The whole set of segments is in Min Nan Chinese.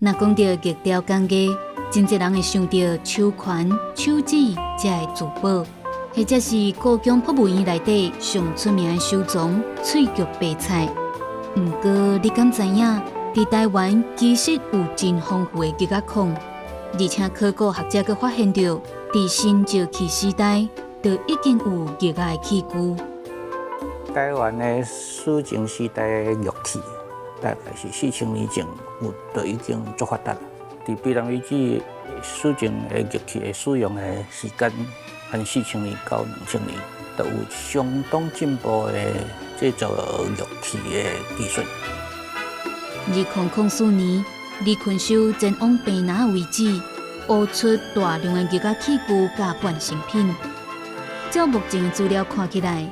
若講著玉雕工藝，真濟人會想著手環、手指這个珠寶，或者是故宮博物院內底上出名的收藏翠玉白菜。毋過，你敢知影？佇台灣其實有真豐富的玉仔礦，而且考古學者閣發現著，佇新石器時代就已經有玉仔的器具。台灣的史前時代的玉器，大概是4000年前有就已經足發達。佇卑南遺址史前的玉器的使用的時間，按4000年到2000年，都有相當進步的製造玉器的技術。2004年，李坤修前往坪林遺址，挖出大量的玉仔器具佮半成品。照目前的資料看起來，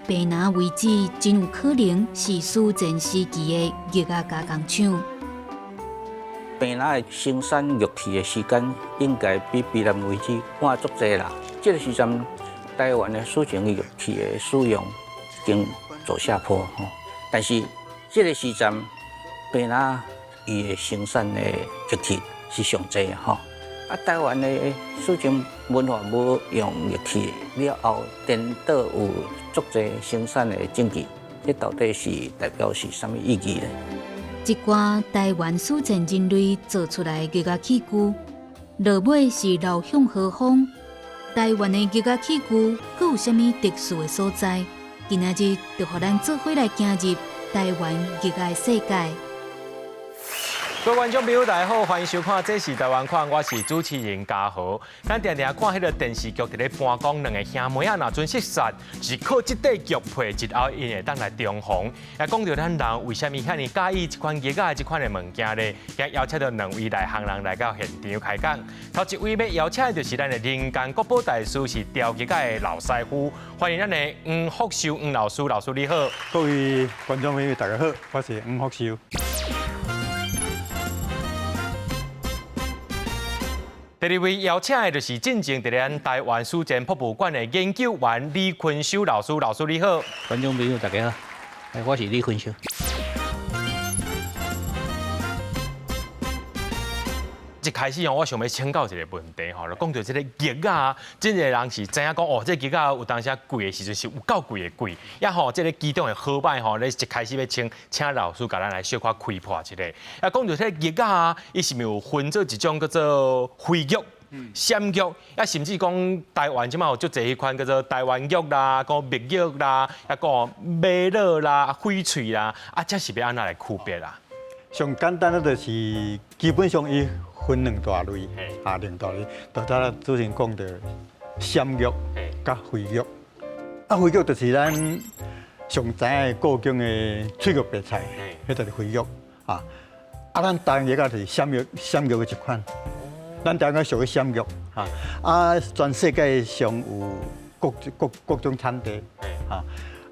坪林遺址真有可能是史前時期的玉仔加工廠。坪林的生產玉器的時間應該比卑南遺址晚足濟啦。這個時陣，台灣的史前玉器的使用已經走下坡吼。但是這個時陣，坪林伊的生產的玉器是上濟吼。啊，台灣的史前文化無用玉器了後，顛倒有足濟生產的證據，這到底是代表是啥物意義呢？這寡台灣史前人類做出來的玉仔器具，落尾是流向何方？台灣的玉仔器具閣有啥物特殊的所在？今仔日就予咱做伙來行入台灣玉仔的世界。各位觀眾朋友，大家好，歡迎收看《這是台灣看》，我是主持人嘉豪。咱定定看彼个電視劇，佇咧搬講兩个兄妹仔，若陣失散，是靠這塊玉佩，日後𪜶會當來重逢。也講著咱人為啥物遐爾佮意這款玉仔這款的物件咧？也邀請著兩位內行人來到現場開講。頭一位欲邀請的就是咱的人間國寶大師，是雕玉仔的老師傅。歡迎咱的黃福壽黃老師，老師你好。各位觀眾朋友，大家好，我是黃福壽。第二位邀請的就是進前佇咱台灣史前博物館的研究員李坤修老師，老師你好。觀眾朋友大家好，我是李坤修。一開始我想欲請教一个問題吼，就講著這个玉仔，真濟人是知影講哦，這个玉仔有當時貴的時陣是有夠貴的貴，也吼這个其中的好歹吼，咧一開始欲請請老師共咱來小可開破一下。啊，講著這个玉仔，伊是毋是有分做一種叫做灰玉、閃玉，啊，甚至講台灣這馬有足濟彼款叫做台灣玉啦，講蜜玉啦，啊，講瑪瑙啦、翡翠啦，啊，這是欲按怎來區別啊？上簡單的就是基本上伊分兩大類，啊，兩大類，就頭拄主持人講的閃玉佮灰玉。啊，灰玉就是咱上知影的故宮的翠玉白菜，彼就是灰玉。啊，啊，咱台灣玉仔就是閃玉，閃玉的一款。咱台灣屬於閃玉，啊，啊，全世界上有各各各種產地，啊，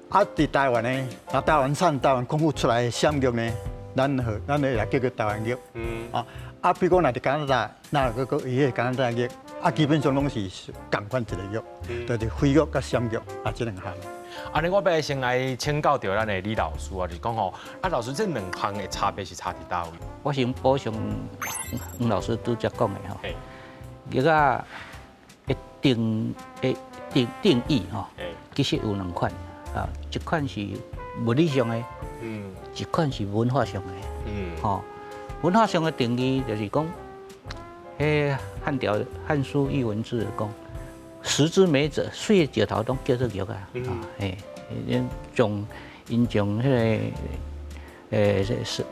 啊，佇台灣呢，啊，台灣產台灣功夫出來的閃玉呢，咱號咱會來叫做台灣玉，啊，啊，比如講若佇加拿大，那閣閣伊彼个加拿大玉，啊，基本上攏是仝款一个玉，就是灰玉佮閃玉啊，這兩項。按呢，我欲先來請教著咱的李老師啊，就是講吼，啊，老師這兩項的差別是差佇佗位？我先補充黃老師拄才講的吼，玉仔的定的定定義吼，其實有兩款啊，一款是物理上的，一款是文化上的，吼，文化上的定義就是講，彼漢朝《漢書藝文志》講，石之美者，媠的石頭攏叫做玉啊，嘿，𪜶將𪜶將彼个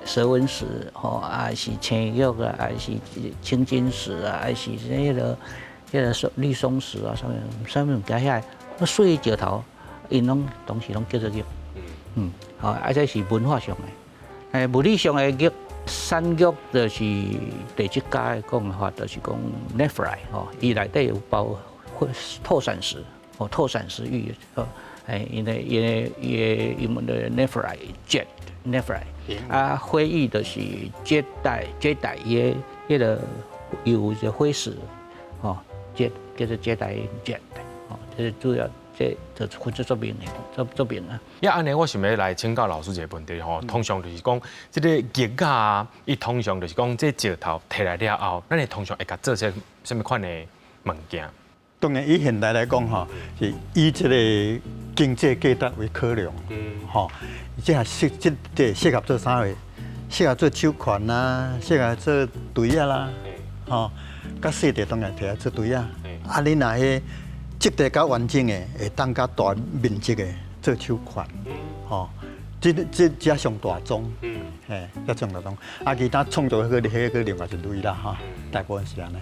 蛇紋石吼，啊是青玉啊，還是青金石啊，還是彼个綠松石啊，啥物啥物物件遐，那媠的石頭，𪜶攏當時攏叫做玉。嗯，好，啊，這是文化上的，物理上的玉，閃玉就是地質家講的話，就是講 nephrite 吼，伊內底有包透閃石，哦，透閃石玉，哦，因為因為伊的英文的 nephrite jade nephrite，啊，灰玉就是 jadeite，jadeite 伊的彼个有一個灰石，吼，jade 叫做 jadeite jade，吼，這是主要。這就分做足明的，足足明啊。呀，按呢，我想欲來請教老師一个問題吼，通常就是講這个玉仔啊，伊通常就是講這石頭提來了後，咱會通常會共做啥啥物款的物件？當然，以現代來講吼，是以這个經濟價值為考量，吼，這係適這這適合做啥貨？適合做手環啦，適合做墜仔啦，吼，較細塊當然提來做墜仔。啊，你若彼質地較完整的，會當較大面積的做手環，吼，這這這上大宗，嘿，這上大宗。啊，其他創作彼个彼个另外一類啦，哈，大部分是按呢。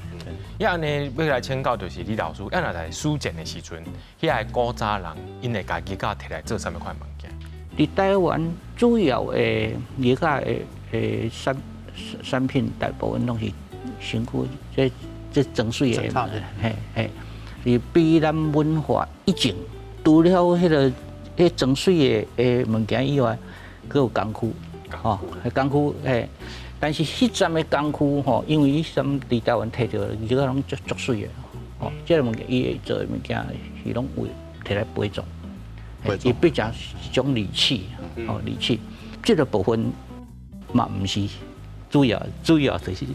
呀，按呢欲來請教就是李老師，啊，若在史前的時陣，遐个古早人𪜶會共玉仔提來做啥物款物件？佇台灣主要的玉仔的的產產品，大部分攏是身軀這這裝媠的，嘿嘿，是卑南文化以前，除了彼个彼裝媠的的物件以外，閣有工具，吼，工具嘿。但是彼陣的工具吼，因為彼陣佇台灣提著玉仔攏足足媠的，吼，這个物件伊會做的物件是攏為提來陪葬。伊變成一種禮器，哦，禮器，這个部分嘛毋是主要，主要就是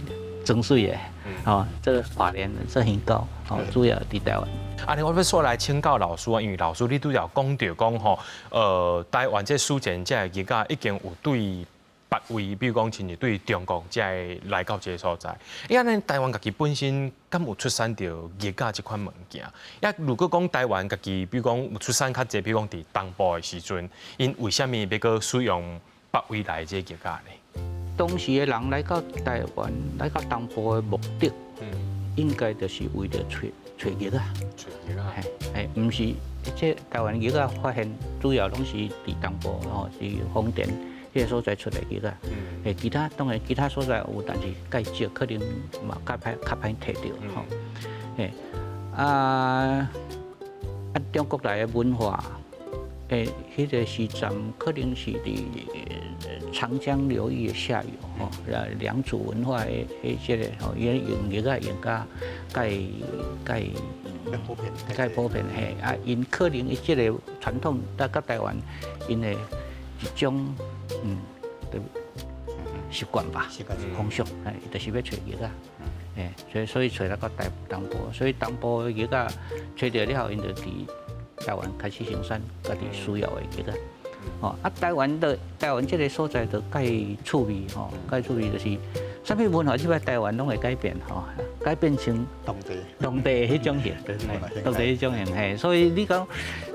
裝媠的，哦，這个法蓮這很高，哦，主要佇台灣。按呢，我欲煞來請教老師啊，因為老師你拄才講著講吼，台灣這史前這个玉仔已經有對別位，比如講親像對中國才會來到這个所在。欸，按呢台灣家己本身敢有出產著玉仔這款物件？啊，如果講台灣家己，比如講有出產較濟，比如講佇東部的時陣，𪜶為啥物欲閣使用別位來的這个玉仔呢？當時的人來到台灣，來到東部的目的，應該就是為著揣揣玉仔。揣玉仔。嘿，嘿，毋是，這台灣玉仔發現主要攏是佇東部吼，是豐田彼个所在出來玉仔。嘿，其他當然其他所在有，但是較少，可能嘛較歹較歹提著吼。嘿，啊啊，中國來的文化，欸，彼个時陣可能是佇長江流域的下游吼，良渚文化的彼這個吼，伊用玉仔用甲較較普遍，較普遍嘿，啊，𪜶可能伊這个傳統，來到台灣，𪜶的一種的習慣吧，風俗，嘿，就是欲揣玉仔，嘿，所以所以揣來到台東部，所以東部的玉仔揣著了後，𪜶就佇台灣開始生產家己需要的玉仔。吼，啊，台灣的台灣這个所在就較趣味吼，較趣味就是，啥物文化這擺台灣攏會改變吼，改變成當地當地的彼種型，當地彼種型嘿，所以你講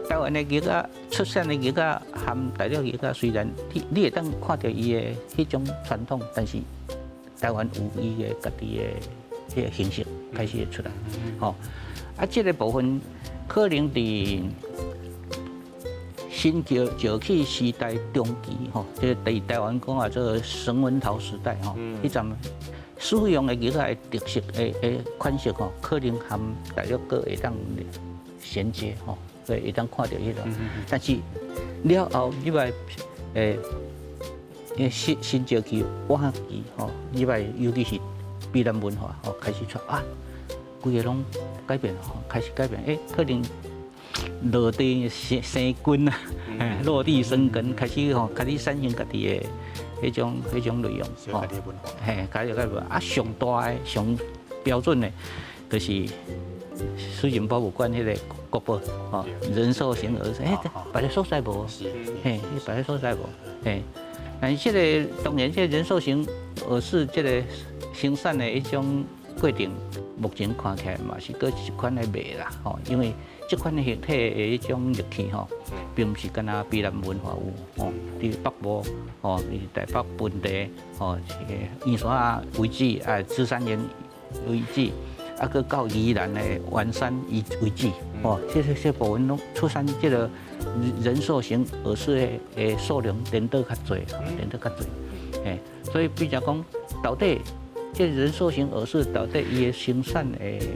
台灣的玉仔出產的玉仔和大陸玉仔，雖然你你會當看著伊的彼種傳統，但是台灣有伊的家己的彼個形式開始會出來，吼，啊，這个部分可能佇新石石器時代中期，吼，這個佇台灣講啊，做繩紋陶時代，吼，彼陣使用的玉仔的特色的的款式，吼，可能和大陸閣會當銜接，吼，會會當看著彼个。但是了後，入來欸，新新石器晚期，吼，入來尤其是卑南文化，吼，開始出啊，規个攏改變，吼，開始改變，欸，可能落地生生根啊，落地生根，開始吼，開始產生家己的彼種彼種內容，吼，嘿，家己的啊，上大的、上標準的，就是私人博物館彼个國寶，吼，人獸形耳飾，欸，別个所在無，嘿，別个所在無，嘿，但是這个當然，這个人獸形耳飾這个生產的一種過程，目前看起來嘛是閣一款咧賣啦，吼，因為這款的形體的彼種玉器吼，並毋是干焦卑南文化有吼，佇北部吼，佇台北盆地吼，這个圓山遺址啊，芝山岩遺址，啊，閣到宜蘭的員山遺遺址，吼，這這這部分攏出產這个人獸形耳飾的的數量顛倒較濟，顛倒較濟，嘿，所以比較講到底這人獸形耳飾到底伊的生產的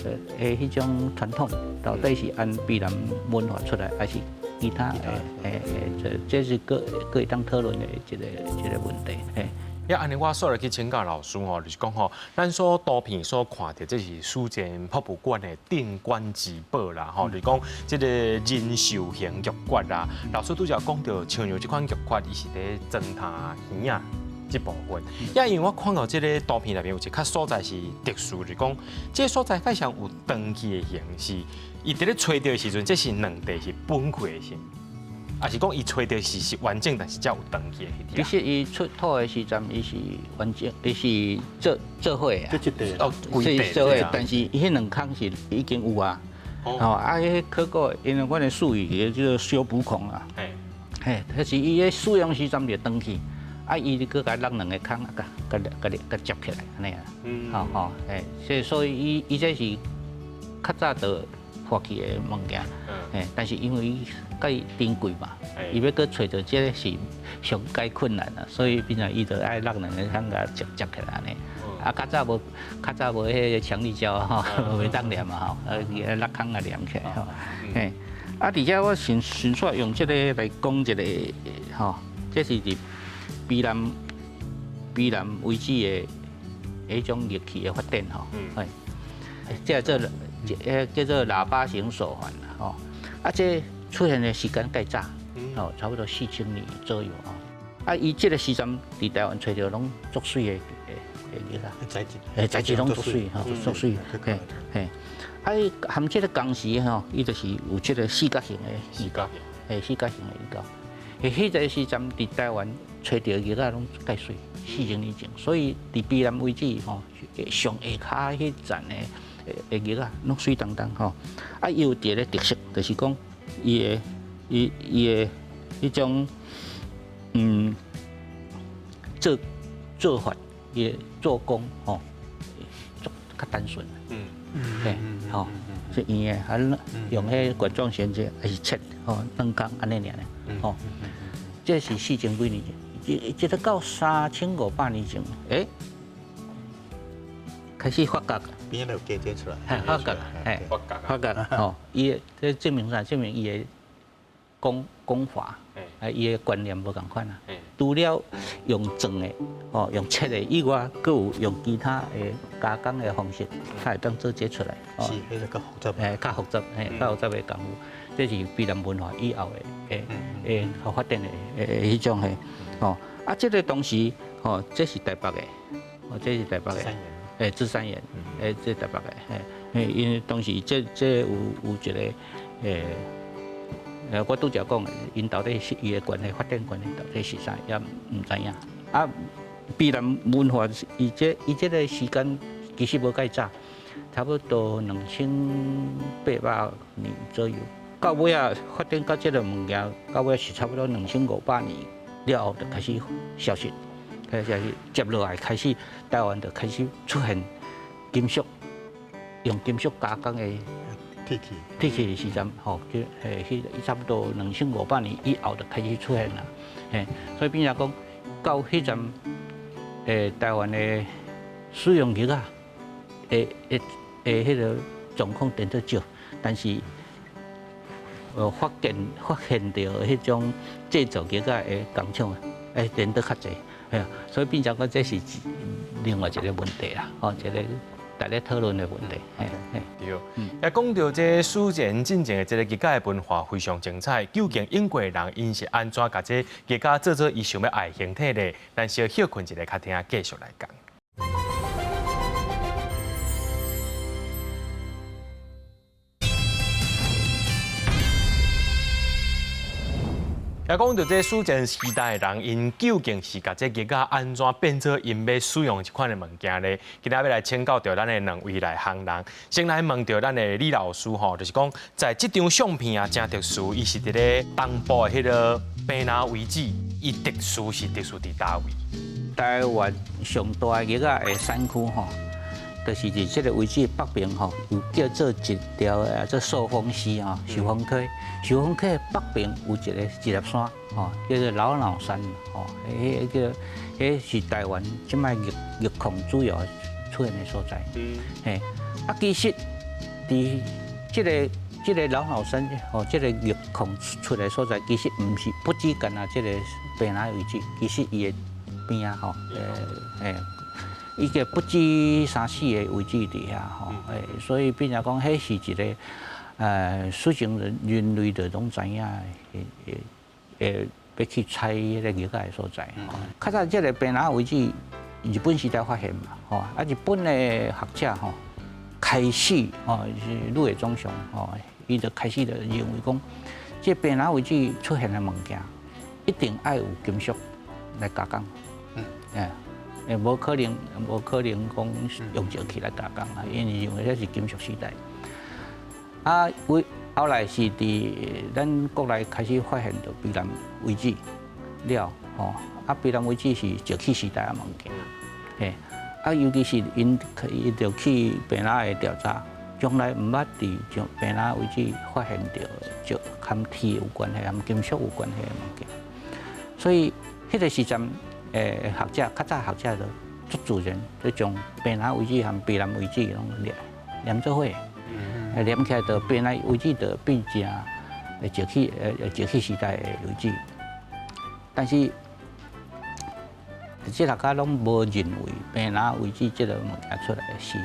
的彼種傳統，到底是按卑南文化出來，還是其他的？欸欸，這這是閣閣會當討論的一个一个問題。嘿，呀，按呢我煞來去請教老師吼，就是講吼，咱所圖片所看著，這是史前博物館的鎮館之寶啦，吼，就是講這个人獸形玉骨啦。老師拄才講著，像這款玉骨，伊是佇磚塔耳仔這部分。呀，因為我看到這个圖片內面有一較所在是特殊，就是講這个所在較像有斷去的形式，伊佇咧揣著的時陣，這是兩塊是分開的是。抑是講伊揣著是完整，但是才有斷去的。其實伊出土的時陣，伊是完整，伊是做做伙的。這一塊哦，是做伙，但是彼兩空是已經有啊。哦，啊，彼考古，因為阮的術語叫做修補孔啊。嘿，彼是伊咧使用時陣就斷去，啊，伊就閣共落兩个孔，啊，共共共接起來，按呢啊。嗯。吼吼，嘿，所以伊伊這是較早就發去的物件。嘿，但是因為伊佮伊珍貴嘛，伊欲閣揣著這个是上蓋困難啊，所以變成伊就愛落兩个孔共接接起來按呢。啊，較早無較早無彼个強力膠吼，袂當黏嘛吼，啊，伊愛落孔共黏起來吼。嘿，啊，而且我順順煞用這个來講一个吼，這是佇卑南卑南遺址的彼種玉器的發展吼。嘿，這個做叫做喇叭形手環啦吼。啊，這出現的時間較早，哦，差不多4000年左右哦。啊，伊這个時陣佇台灣揣著攏足媠的的玉仔，材質，材質攏足媠吼，足媠，嘿，嘿。啊，伊含這个同時吼，伊就是有這个四角形的，四角形，嘿，四角形的玉狗。彼个時陣佇台灣揣著玉仔攏蓋媠，4000年前，所以佇卑南遺址吼，上下跤彼層的的玉仔攏媠當當吼。啊，伊有一个特色，就是講伊的伊伊的彼種做做法，伊的做工吼，足較單純。嗯，嘿，吼，是圓的，啊，用彼管狀銜接，抑是切吼兩工按呢爾咧，吼，這是4000幾年前，這個到3500年前，欸，開始發覺，邊仔有加這出來，發覺，嘿，發覺，吼，伊的這證明啥？證明伊的講講法，啊，伊的觀念無仝款啊。除了用鑽的，哦，用切的以外，閣有用其他的加工的方式，才會當做這出來。是，彼個較複雜。嘿，較複雜，嘿，較複雜的功夫，這是卑南文化以後的，的發展的，的彼種嘿，哦，啊，這个當時，吼，這是台北的，哦，這是台北的，欸，芝山岩，欸，這台北的，嘿，因為當時這這有有一个，欸。我拄才講，𪜶到底是伊的關係發展關係到底是啥，也毋知影。啊，卑南文化伊這伊這个時間其實無蓋早，差不多2800年左右。到尾仔發展到這个物件，到尾是差不多2500年了後就開始消失，開始消失，接落來開始台灣就開始出現金屬，用金屬加工的。鐵器，鐵器的時陣，吼，就嘿，彼差不多2500年以後就開始出現啦，嘿，所以變成講到彼陣，台灣的使用玉仔，的彼个狀況變做少，但是，發現發現著彼種製造玉仔的工廠，欸，變得較濟，嘿啊，所以變成講這是另外一個問題啦，吼，一個。大家討論的問題，嘿，嘿，對。啊，講著這史前進前的這个玉仔的文化非常精彩，究竟英國人𪜶是按怎共這玉仔做做伊想欲愛形體咧？咱小歇睏一下，較聽繼續來講。啊，講著這史前時代的人，𪜶究竟是共這玉仔按怎變做𪜶欲使用這款的物件咧？今仔欲來請教著咱的兩位內行人，先來問著咱的李老師吼，就是講在這張相片啊，誠特殊，伊是佇咧東部的彼个卑南遺址，伊特殊是特殊佇佗位？台灣上大的玉仔的產區吼，就是佇這个位置北邊吼，有叫做一條啊，做壽豐溪吼，壽豐溪，壽豐溪的北邊有一个一粒山吼，叫做老腦山吼，彼个彼是台灣這擺玉玉礦主要出現的所在。嘿，啊，其實佇這个這个老腦山吼，這个玉礦出來所在，其實毋是不止干焦這个卑南遺址，其實伊的邊仔吼，伊個不止三四个遺址佇遐吼，所以變成講，彼是一个史前人類就攏知影，會欲去採彼个玉仔的所在。較早這个坪林遺址，日本時代發現嘛，吼，啊日本的學者吼，開始吼是鹿野忠雄吼，伊就開始就認為講，這坪林遺址出現的物件，一定愛有金屬來加工，無可能講用石器來加工啊，因為認為這是金屬時代。啊，為後來是佇咱國內開始發現著卑南遺址了，吼，啊，卑南遺址是石器時代的物件，嘿，啊，尤其是𪜶伊著去坪林的調查，從來毋捌佇將坪林遺址發現著就含鐵有關係、含金屬有關係的物件，所以彼个時陣，學者較早學者就足自然，就將坪林遺址和卑南遺址攏連做伙，連起來就坪林遺址就變成石器時代的遺址。但是，這大家攏無認為坪林遺址這个物件出來是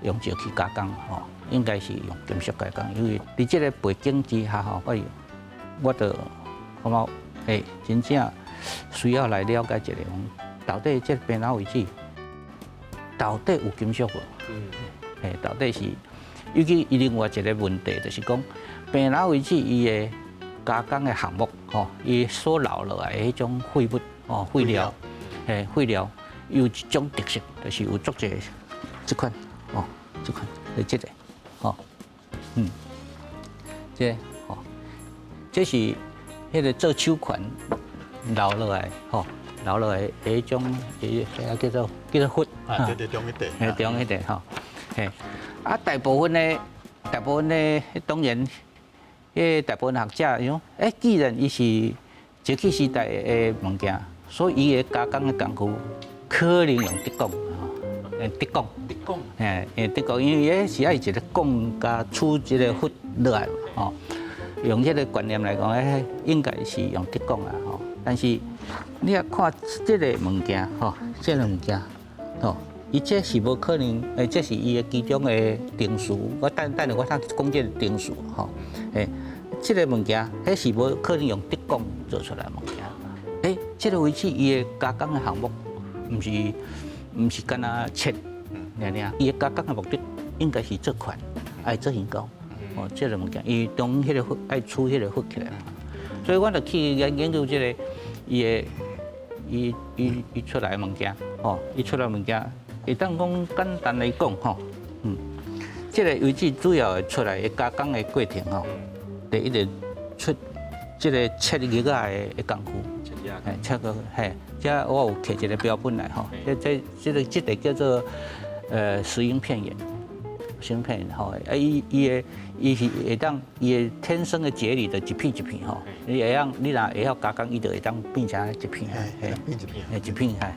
用石器加工吼，應該是用金屬加工，因為佇這個背景之下吼，我就感覺真正需要來了解一下，講到底這個坪林遺址到底有金屬無？到底是，尤其伊另外一个問題就是講，坪林遺址伊的加工的項目，吼，伊所留落來的彼種廢物，哦，廢料，廢料有一種特色，就是有足濟這款，哦，這款，是這个，吼，這个，吼，這是彼个做手環留落來，吼，留落來的彼種，彼個叫做粉，啊，對對，中彼塊，嘿，中彼塊，吼，嘿，啊，大部分的，當然，彼個大部分學者伊講，既然伊是石器時代的物件，所以伊的加工的工具可能用鐵摃，吼，鐵摃，鐵摃，鐵摃，因為彼是愛一个摃共取這个粉落來嘛，吼，用這个觀念來講，應該是用鐵摃啊，吼，但是你若看這个物件，吼，這个物件，吼，伊這是無可能，這是伊的其中的程序。我等等下我通講這个程序，吼，這个物件，彼是無可能用鐵摃做出來的物件。這个位置伊的加工的項目，毋是干焦切，爾爾，伊的加工的目的應該是做環，愛做魚鈎，哦，這个物件，伊當彼个粉愛取彼个粉起來嘛。所以我就去研究這个伊的伊出來的物件，吼，伊出來的物件，會當講簡單來講，吼，這个位置主要出來的加工的過程，吼，第一個出這个切玉仔的工具，切個嘿，這我有摕一个標本來，吼，這個叫做石英片岩，石英片岩吼，啊伊伊的伊是會當伊的天生的節理的一片一片吼，你會當你若會曉加工，伊就會當變成一片，嘿，變一片，一片，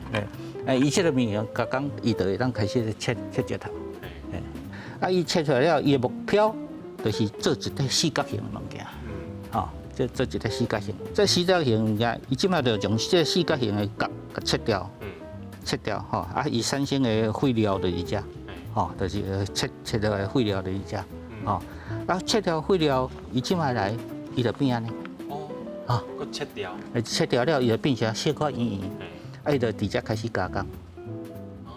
嘿，伊這个物件加工，伊就會當開始切切石頭，啊，伊切出來了，伊的目標就是做一塊四角形的物件，吼，做一個四角形，這四角形物件，伊這擺就將這四角形的角共切掉，切掉，吼，啊，伊產生的廢料就是這，吼，就是切落來廢料就是這，吼，啊，切掉廢料，伊這擺來，伊就變按呢，哦，啊，閣切掉，切掉了，伊就變成小可圓圓，啊，伊就佇遮開始加工，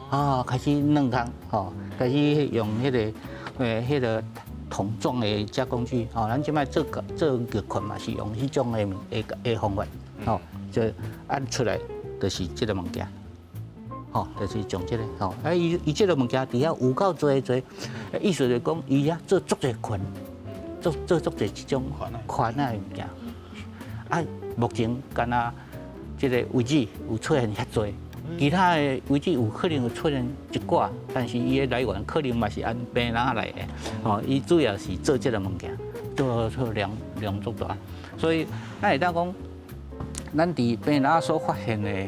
啊，開始軟工，吼，開始用彼個桶狀的加工具，吼，咱這擺做做玉環嘛是用彼種的方法，吼，就按出來就是這个物件，吼，就是將這个，吼，啊，伊這个物件佇遐有夠濟濟，意思就是講，伊遐做足濟環，做足濟這種環仔的物件，啊，目前敢若這个位置有出現遐濟。其他的位置有可能有出現一寡，但是伊的來源可能嘛是按坪林來的，吼，伊主要是做這个物件，做量足大，所以咱會當講，咱佇坪林所發現的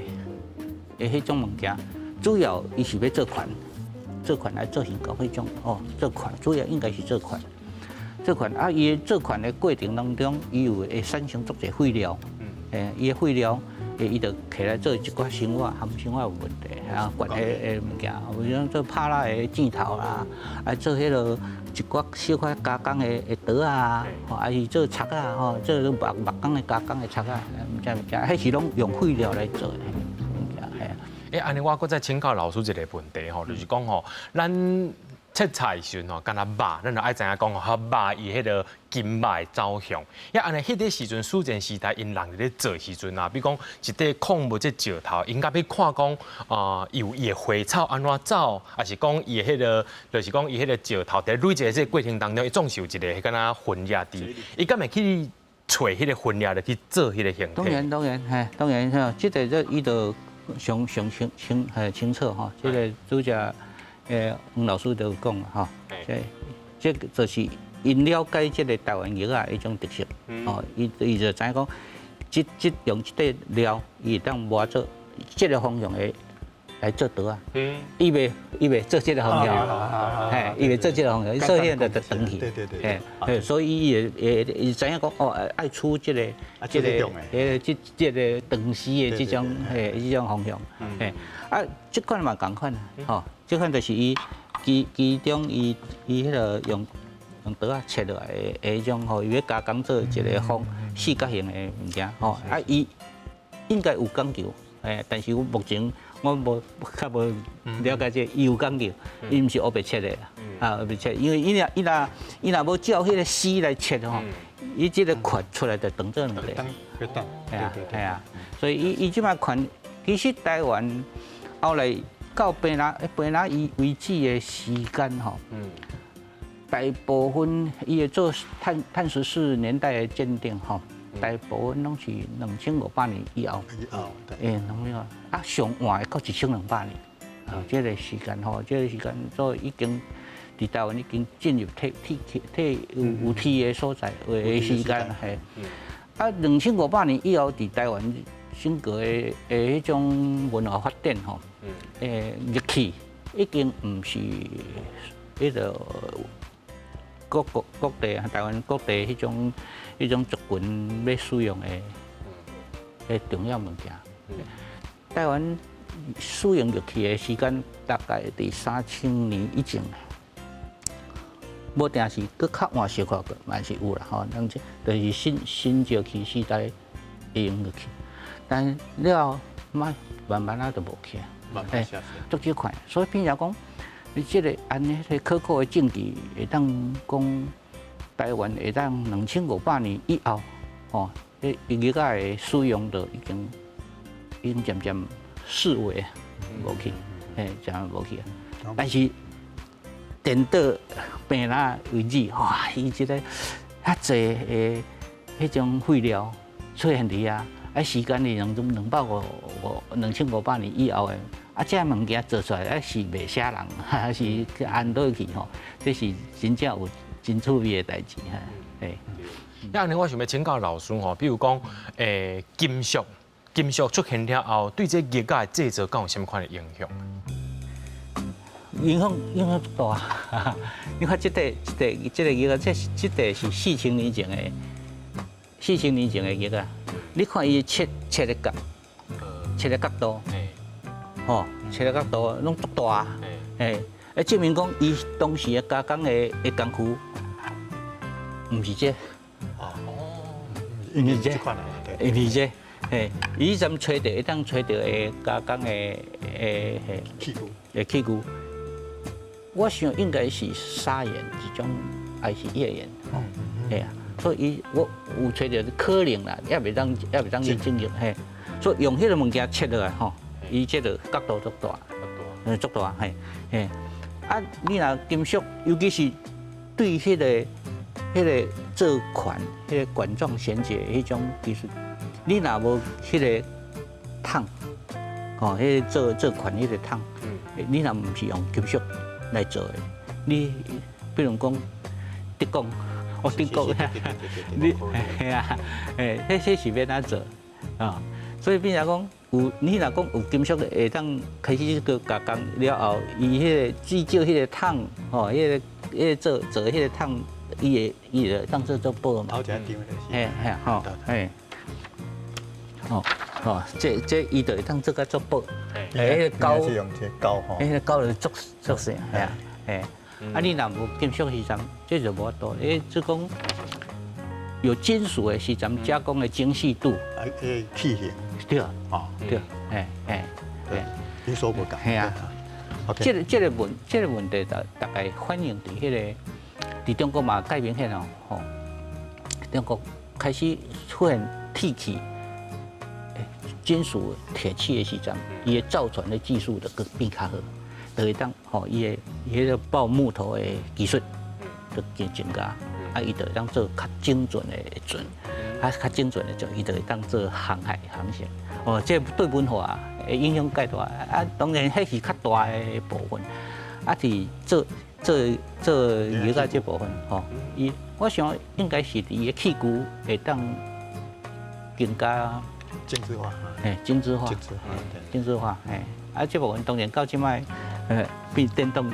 彼種物件，主要伊是欲做環，做環來做魚鈎彼種，哦，做環主要應該是做環，做環啊，伊做環的過程當中，伊有會產生足濟廢料，伊的廢料。伊就起來做一寡生活含生活有問題，啊，關係的物件，有種做拍蠟的箭頭啦，啊，做彼個一寡小可加工的刀啊，吼，還是做鑿仔，吼，做木工的加工的鑿仔，毋知物件，彼是攏用廢料來做的物件，嘿。欸，按呢我閣再請教老師一個問題吼，就是講吼，咱切菜的時陣吼，敢若肉，咱就愛知影講吼，肉伊彼個筋肉的走向。啊，按呢彼個時陣史前時代，𪜶人佇咧做時陣啊，比如講一塊礦物質石頭，𪜶敢欲看講啊，有伊的花草按怎走，抑是講伊的彼個，就是講伊彼個石頭佇累積的這個過程當中，伊總是有一個敢若痕跡佇，伊敢會去揣彼個痕跡來去做彼個形體？當然當然，嘿，當然吼，這個這伊就上上清清嘿清楚吼，這個主角黃老師就有講吼，這這就是𪜶了解這個台灣玉仔的一種特色，哦，伊就知影講，這這用這塊料，伊會當磨做這個方向的來做刀仔，伊袂做這個方向，嘿，伊袂做這個方向，伊做彼個就長去，對對對，嘿，所以伊會會伊知影講哦，愛出這個這個這這個長絲的這種嘿這種方向，嘿，啊，這款嘛仝款啊，吼，這款就是伊其中伊彼個用刀仔切落來的彼種吼，伊欲加工做一個方四角形的物件，吼，啊，伊應該有講究，欸，但是我目前我無較無了解這個，伊有講究，伊毋是烏白切的，啊，烏白切，因為伊若無照彼個絲來切吼，伊這個塊出來就長做兩塊，係啊係啊，所以伊這擺款，其實台灣後來到坪林伊為止的時間吼，大部分伊會做碳14年代的鑑定吼。大部分攏是2500年以後，以後，對，欸，兩千啊，上晚會到1200年，啊，這個時間吼，這個時間所以已經佇台灣已經進入鐵鐵鐵有鐵的所在的時間，嘿，啊，2500年以後，佇台灣整個的彼種文化發展吼，玉器已經毋是彼個各國各地台灣各地彼種族群欲使用的重要物件。台灣使用玉器的時間大概佇3000年以前，無定是閣較晚小可個，嘛是有啦吼。兩千就是新石器時代會用玉器，但了後慢慢慢仔就無去啊，欸，足少看。所以變成講，你這個按彼個可靠的證據，會當講台灣會當2500年以後，吼，彼玉仔的使用就已經漸漸式微無去，嘿，漸漸無去啊。但是顛倒坪林為止，哇，伊這個遐濟的彼種廢料出現佇遐，啊，時間是兩百五五2500年以後的，啊，這物件做出來，啊是袂寫人，還是去按落去吼，這是真正有真趣味的代誌哈，嘿。啊，按呢我想欲請教老師吼，比如講，金屬出現了後，對這玉仔的製作敢有啥物款的影響？影響大啊！你看這塊玉仔，這塊是4000年前的，四千年前的玉仔。你看伊切的角度，吼，切的角度攏足大，嘿，欸，證明講伊當時的加工的工具，毋是這，哦，毋是這款的，毋是這，嘿，伊陣揣著會當揣著的加工的嘿器具，的器具。我想應該是砂岩一種，還是頁岩？嘿啊，所以伊我有揣著可能啦，猶未當去證實嘿。所以用彼個物件切落來吼，伊這個角度足大，足大嘿嘿。啊，你若金屬，尤其是對彼個做環、彼個管狀銜接彼種技術，你若無彼個鉈，吼，彼個做環彼個鉈，你若毋是用金屬來做的，你比如講德國，哦德國，你嘿啊，欸，彼是欲按怎做啊？所以變成講有，你若講有金屬的，會當開始去加工了後，伊彼個至少彼個鉈，吼，彼個做彼個鉈，伊會當做做寶嘛。頭一張就是。嘿嘿吼，嘿，吼，啊，吼，這伊就會當做較足薄，欸，膠是用這膠吼，欸，膠就足足細，係啊，欸，啊你若無金屬時陣，這就無法度，欸，這講有金屬的時陣加工的精細度，啊，欸，器型，對，哦，對，欸欸，對，有所不同，係啊，這個問題大概反映佇彼個，佇中國嘛較明顯哦，吼，中國開始出現鐵器。金屬鐵器的時陣，伊的造船的技術就閣變較好，就會當吼伊的伊彼個爆木頭的技術就增增加，啊，伊就會當做較精準的船，啊，較精準的船，伊就會當做航海航線。哦，這對文化的影響介大，啊，當然彼是較大的部分，啊，佇做做做玉仔這部分，吼，伊我想應該是佇伊的器具會當更加。精緻化，哎，精緻化，精緻化，哎，啊，這部分當然到這擺，變電動，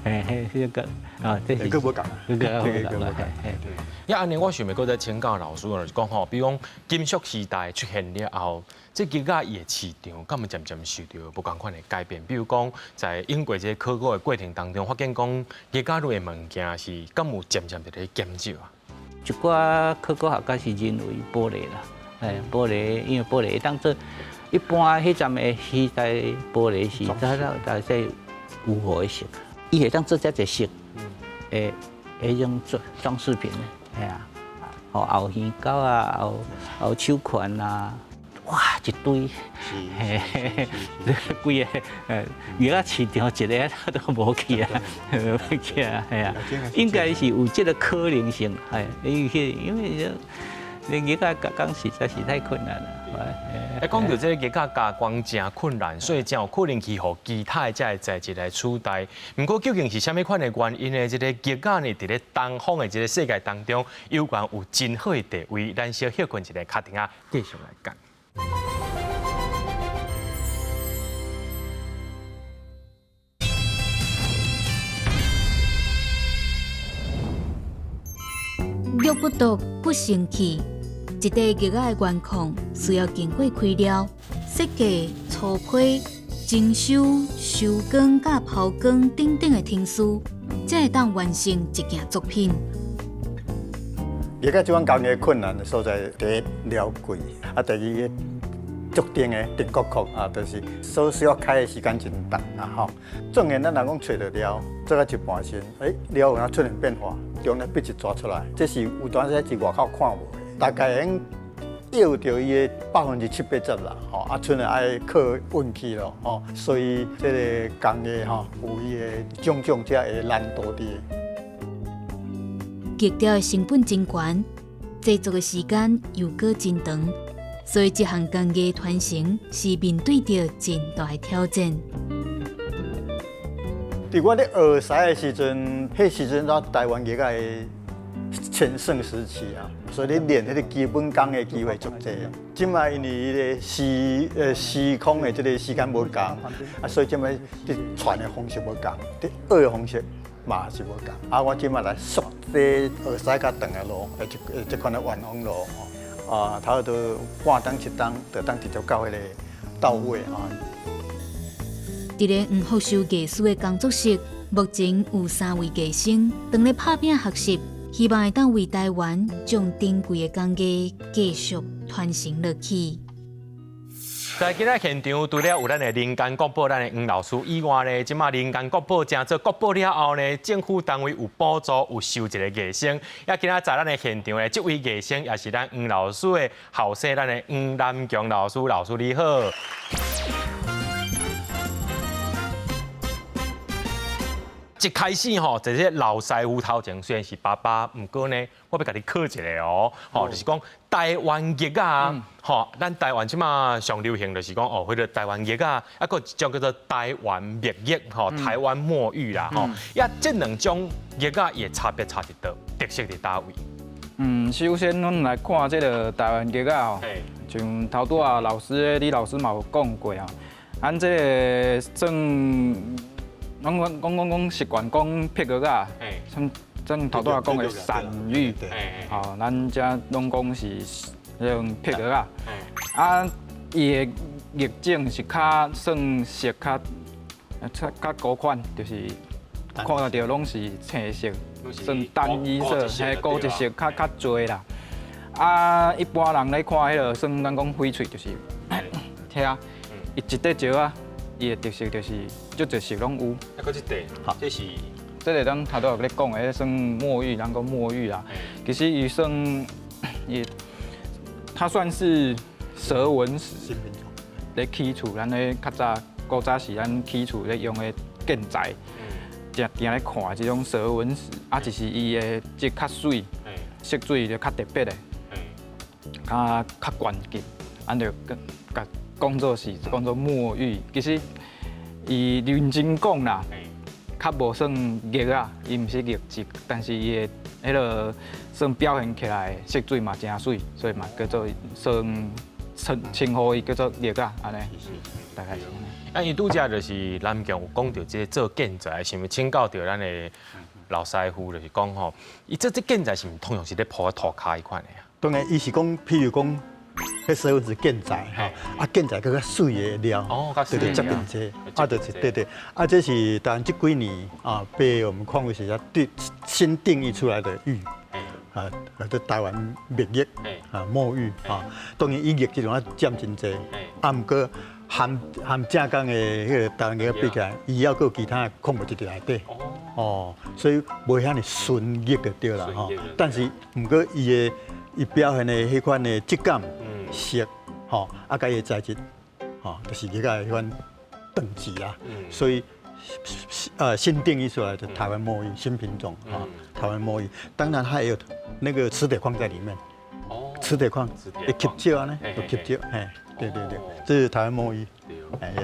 哎，彼個啊，這是閣無仝，這個無仝，嘿。啊，按呢，我想欲閣再請教老師，就是講吼，比如講金屬時代出現了後，這玉仔伊的市場，敢有漸漸受著無仝款的改變？比如講，在英國這個考古的過程當中，發現講玉仔類的物件是敢有漸漸佇咧減少啊？一寡考古學家是認為玻璃啦。哎，玻璃，因為玻璃會當做一般彼陣的時代，玻璃是它它這有糊的色，伊會當做遮濟色，的彼種裝裝飾品，係啊，吼後耳溝啊，後後手環啊，哇一堆，嘿嘿嘿，規个，玉仔市場一个都無去啊，無去啊，係啊，應該是有這個可能性，係，因為。你玉仔加工實在是太困難啦。欸，講著這個玉仔加工誠困難，所以誠有可能去予其他的這个材質來取代。毋過究竟是啥物款的原因呢？這個玉仔呢，佇咧東方的這個世界當中，猶原有真好的地位。咱小歇睏一下，敲電仔繼續來講。玉不琢不成器，一塊玉仔的原礦需要經過開料、設計、粗批、精修、修光、佮拋光等等的程序，才會當完成一件作品。玉仔這款工藝困難的所在，第一料貴，啊，第二足定的定國殼啊，就是所需要開的時間真長啊吼。縱然咱若講揣著料，做到一半時，欸，料有影出現變化，中間筆一抓出來，這是有當時佇外口看無的，大概會用著伊的70-80%啦，吼啊，賰愛靠運氣咯，吼，所以這個工藝吼有伊的種種這的難度佇。玉雕的成本真懸，製作的時間又閣真長。所以這項工藝傳承是面對著真大的挑戰。佇我咧學師的時陣，彼時陣我台灣玉仔的全盛時期啊，所以你練彼個基本功的機會足濟。這擺因為彼個時空的這個時間無仝，啊，所以這擺佇傳的方式無仝，佇學的方式嘛是無仝。啊，我這擺來溯這學師較長的路，這款的冤枉路。啊，差不多半冬一冬，就當直接到彼個到位啊。佇咧黃福壽藝師的工作室，目前有3位藝生當咧拍拚學習，希望會當為台灣將珍貴的工藝繼續傳承落去。在今仔現場，除了有咱的人間國寶，咱的黃老師以外呢，這馬人間國寶成做國寶了後呢，政府單位有補助，有收一個藝生。也今仔在咱的現場呢，這位藝生也是咱黃老師的後生，咱的黃南強老師，老師你好。一開始吼，這個老師傅頭前雖然是爸爸，毋過呢，我欲共你考一下哦，吼，就是講台灣玉仔，吼，咱台灣這馬上流行就是講哦，彼個台灣玉仔，啊，閣有一種叫做台灣墨玉，吼，台灣墨玉啦，吼，啊，這兩種玉仔伊的差別差佇佗，特色佇佗位？首先阮來看這個台灣玉仔吼，像頭拄仔老師李老師嘛有講過啊，咱這個算。攏講習慣講碧玉仔，像像頭拄仔講的散玉，吼，咱遮攏講是彼種碧玉仔。啊，伊的玉種是較算色較較高款，就是看到攏是青色，算單一色，嘿，孤一色較濟啦。啊，一般人咧看彼个算咱講翡翠，就是遐，伊一塊石仔，伊的特色就是足濟色攏有。啊，閣這塊，這是這個咱頭拄仔咧講的，彼算墨玉，咱講墨玉啦。其實伊算伊，它算是蛇紋石。咧起厝，咱咧較早古早時咱起厝咧用的建材，定定咧看這種蛇紋石，啊，就是伊的質較媠，色水就較特別的，較較懸級，按就共講做是講做墨玉。其實伊認真講啦，較無算玉啊，伊毋是玉質，但是伊的彼个算表現起來色水嘛誠媠，所以嘛叫做算。稱稱呼伊叫做玉仔，按呢，大概是按呢。啊，伊拄才就是南強有講著這个做建材，是毋是請教著咱的老師傅，就是講吼，伊做這建材是毋通常是咧鋪佇塗跤彼款的啊？當然，伊是講，譬如講，彼所有是建材吼，啊建材閣較媠的料，對對，接近這，啊就是對對，啊這是當然這幾年啊被我們看為是一對新定義出來的玉。啊，這台灣墨玉啊，墨玉啊，當然伊玉這種啊佔真濟，啊，毋過含含正港的彼个台灣玉比起來，伊猶閣有其他礦物質佇內底，哦，所以無遐爾純玉就對啦吼。但是毋過伊的伊表現的彼款的質感、色，吼，啊，佮伊的材質，吼，就是玉仔彼款等級啦，所以。新定義出來的台灣墨玉新品種啊，台灣墨玉，當然它也有那個磁鐵礦在裡面。哦，磁鐵礦，會吸石呢，會吸石，嘿，對對對，這是台灣墨玉。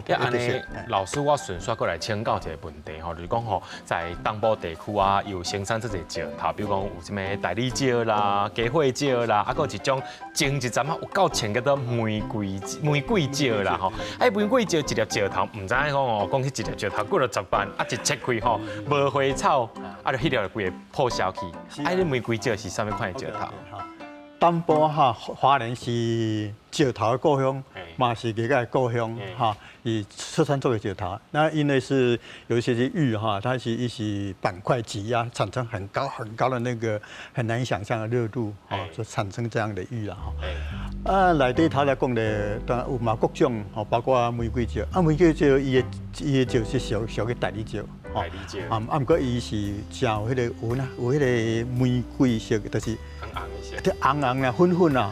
對，按呢，老師，我順續閣來請教一個問題吼，就是講吼，在東部地區啊，有生產這濟石頭，比如講有啥物大理石啦、雞血石啦，啊，閣有一種前一陣仔有夠穿叫做玫瑰玫瑰石啦吼。哎，玫瑰石一粒石頭，毋知影講哦，講彼一粒石頭幾落十萬，啊，一切開吼，無花草，啊，就彼粒就規个破銷去。啊，彼玫瑰石是啥物款的石頭？東部哈，花蓮是石頭的故鄉，嘛是玉仔的故鄉哈，以出產做的石頭。那因為是有一些是玉哈，它是一些板塊擠壓產生很高很高的那個很難以想象的熱度，哈，就產生這樣的玉啦。哈。啊，內底頭來講的，當然有嘛各種，吼，包括玫瑰石，啊，玫瑰石伊的伊的石是屬屬於大理石。大理石。啊啊，毋過伊是真有彼个有呐，有彼个玫瑰色，就是這紅紅啊，粉粉啊，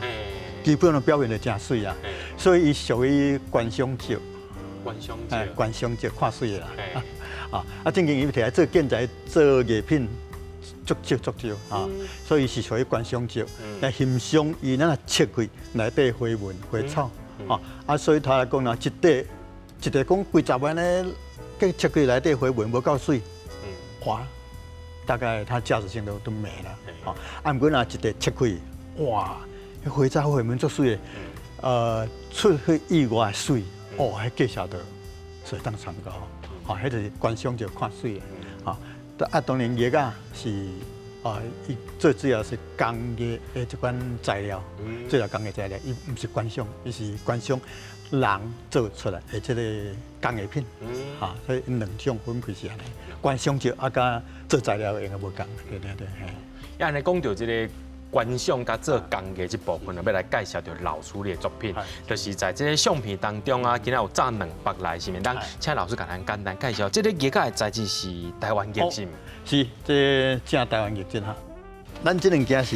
基本上表現得誠媠啊，所以伊屬於觀賞石。觀賞石。觀賞石看媠的啦。啊啊，正經伊提來做建材、做藝品，足少足少啊，所以是屬於觀賞石。來欣賞伊，咱若切開內底花紋、花草，啊啊，所以他來講啦，一塊一塊講幾十萬咧，計切開內底花紋無夠媠，哇！大概它價值性都沒了，啊，啊，毋過若一塊切開，哇，彼花草花紋足媠的，出去意外媠，哦，彼價錢就水漲船高，吼，彼就是觀賞就看媠的，啊，啊，當然玉仔是啊，伊最主要是工藝的這款材料，最主要工藝材料，伊毋是觀賞，伊是觀賞人做出來的這個工藝品，哈，所以兩種分開是按呢，觀賞石啊，佮做材料應該無仝，對對對。啊，按呢講著這个觀賞佮做工藝這部分，欲來介紹著老師的作品，就是在這个相片當中啊，今仔有紮兩幅來，是毋是？咱請老師共咱簡單介紹，這个玉仔的材質是台灣玉是毋？是，這个正台灣玉質哈。咱這兩件是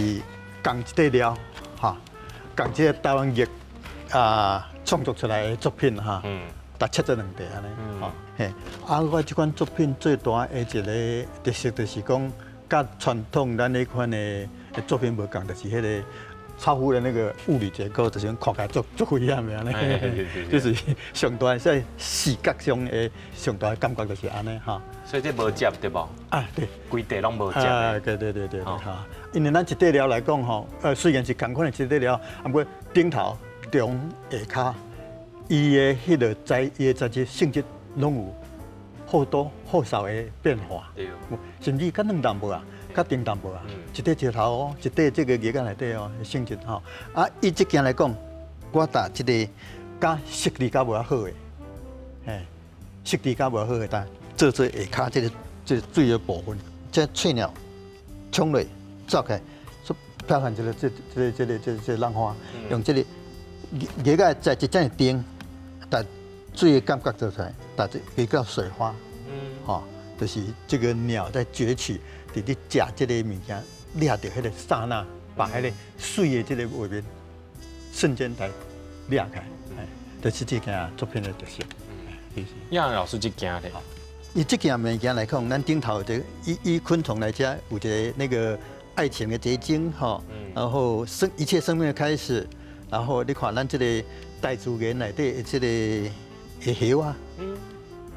仝一塊料，哈，仝這个台灣玉啊創作出來的作品哈，但切做兩塊按呢，吼，嘿，啊，我這款作品最大的一个特色就是講，佮傳統咱彼款的作品無仝，就是彼个超乎了那个物理結構，就是看起來足足危險的按呢，就是上大在視覺上的上大的感覺就是按呢哈。所以這無接對無？啊，對，規塊攏無接。啊，對對對對哈。因為咱一塊料來講吼，雖然是仝款的一塊料，啊，毋過頂頭、中、下跤，伊的彼个材，伊的材質性質攏有好多好少的變化。甚至較軟淡薄啊，較重淡薄啊，一塊石頭哦，一塊這个玉仔內底哦，性質吼。啊，以這件來講，我搭這个佮色字較無遐好的，嘿，色字較無遐好的，但做做下跤這個水的部分，這翠鳥衝落走開，所表現這個浪花，用這個魚仔在一隻釘，但水的感覺做出來，但這個叫水花，吼，就是這個鳥在攫取，佇咧食這個物件，掠著彼個剎那，把彼個水的這個畫面瞬間來掠開，就是這件作品的特色。楊老師這件咧，以這件物件來講，咱頂頭這以昆蟲來講，有一個那個愛情的結晶，吼，然後生一切生命的開始，然後你看咱這個大自然內底這個的葉仔，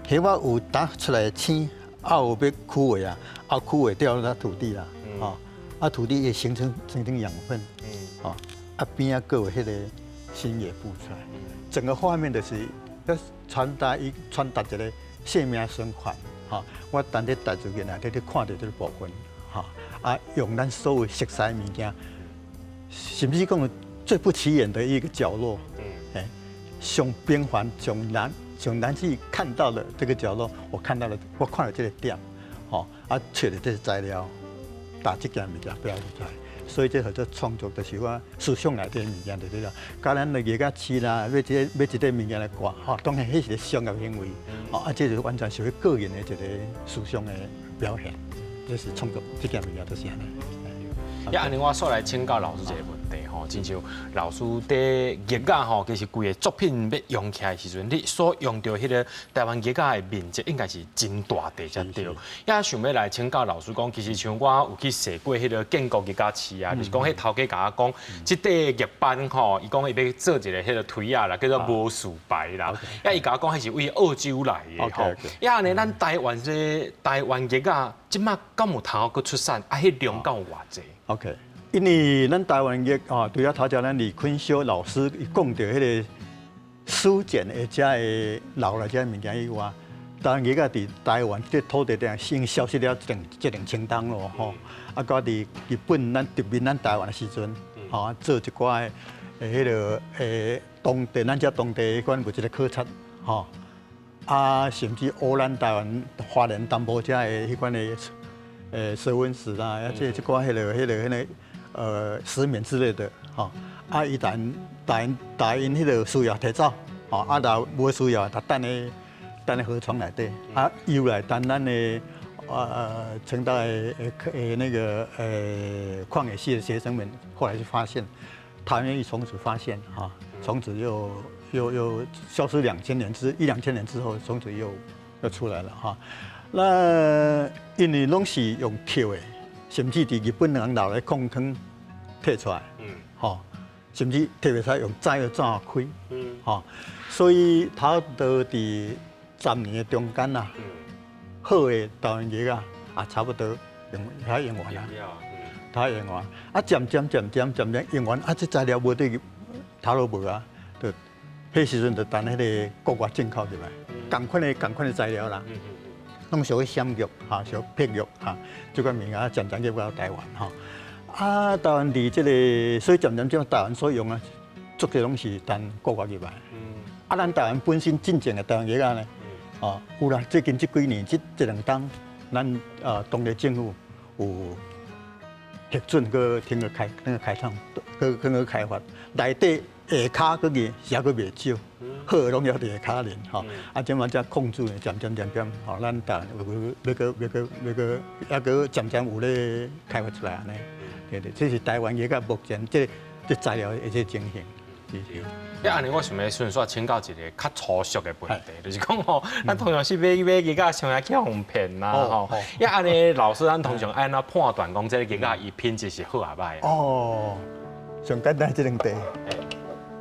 葉仔有打出來的青，啊有欲枯萎啊，啊枯萎掉落土地啦，吼，啊土地也形成養分，吼，啊邊仔閣有彼個新葉浮出來，整個畫面就是要傳達一個生命循環，吼，我當佇大自然內底咧看著這個部分，吼，啊用咱所有熟悉的物件，甚至講最不起眼的一個角落，哎，上平凡、上難去看到的這個角落，我看到了，我看到這個點，吼，啊，揣著這個材料，把這件物件表現出來，所以這叫做創作，就是我思想內底的物件就對了。佮咱的藝術市啦，買一個物件來掛，吼，當然彼是個商業行為，吼，啊，這就完全屬於個人的一個思想的表現，這是創作這件物件就是按呢。啊，按呢我煞來請教老師一個問題吼，親像老師佇玉仔吼，其實規个作品欲用起來的時陣，你所用著彼个台灣玉仔的面積應該是真大塊才對。也想欲來請教老師講，其實像我有去踅過彼个建國玉仔市啊，就是講彼頭家共我講，這塊玉板吼，伊講伊欲做一个彼个槌仔啦，叫做魔術牌啦。啊，伊共我講彼是為澳洲來的吼。啊，按呢咱台灣這台灣玉仔，這馬敢有通閣出產？啊，彼量敢有偌濟？ OK，因為咱台灣玉啊，除了頭前咱李坤修老師伊講著彼个書簡的遮个留來遮物件以外，台灣玉仔佇台灣這土地頂已經消失了一兩千冬咯吼。啊，閣佇日本咱殖民咱台灣的時陣，吼做一寡的彼个當地咱遮當地彼款有一個考察吼。啊，甚至烏咱台灣花蓮東部遮的彼款的蛇紋石啦，啊，這寡彼個石棉之類的，吼，啊，伊但但但𪜶彼個需要提走，吼，啊，若無需要，就等咧等咧河床內底，啊，又來等咱的成大的那個礦業系的學生們後來就發現，台灣從此發現，哈，從此又消失兩千年之一兩千年之後，從此又出來了，哈。那因為攏是用捡的，甚至佇日本人留的礦坑提出來，吼，甚至提袂出來用紙的紙開，吼，所以差不多佇10年的中間啊，好的台灣玉仔啊，差不多用遐用完啦，它用完，啊，漸漸漸漸漸漸用完，啊，這材料無佇頭路無啊，就彼時陣就等彼个國外進口入來，仝款的材料啦。攏屬於閃玉，哈，屬碧玉，哈，這款物件漸漸入到台灣，吼。啊，台灣佇這個，所以漸漸將台灣所用啊，足濟攏是等國外入來。啊，咱台灣本身真正的台灣玉仔呢，哦，有啦，最近這幾年這這兩冬，咱當地政府有核准閣停個開那個開創，閣閣閣開發，內底下跤閣去是猶閣袂少。好的攏猶佇下跤咧，吼，啊，這馬才控制漸漸漸漸，吼，咱台灣有欲閣欲閣欲閣猶閣漸漸有咧開發出來按呢，對對，這是台灣玉仔目前這材料的這個情形。是是。啊，按呢我想欲順續請教一個較粗俗的問題，就是講吼，咱通常是買買玉仔上愛去予人騙啦吼。啊，按呢老師，咱通常按怎判斷講這个玉仔伊品質是好抑歹？哦，上簡單這兩塊，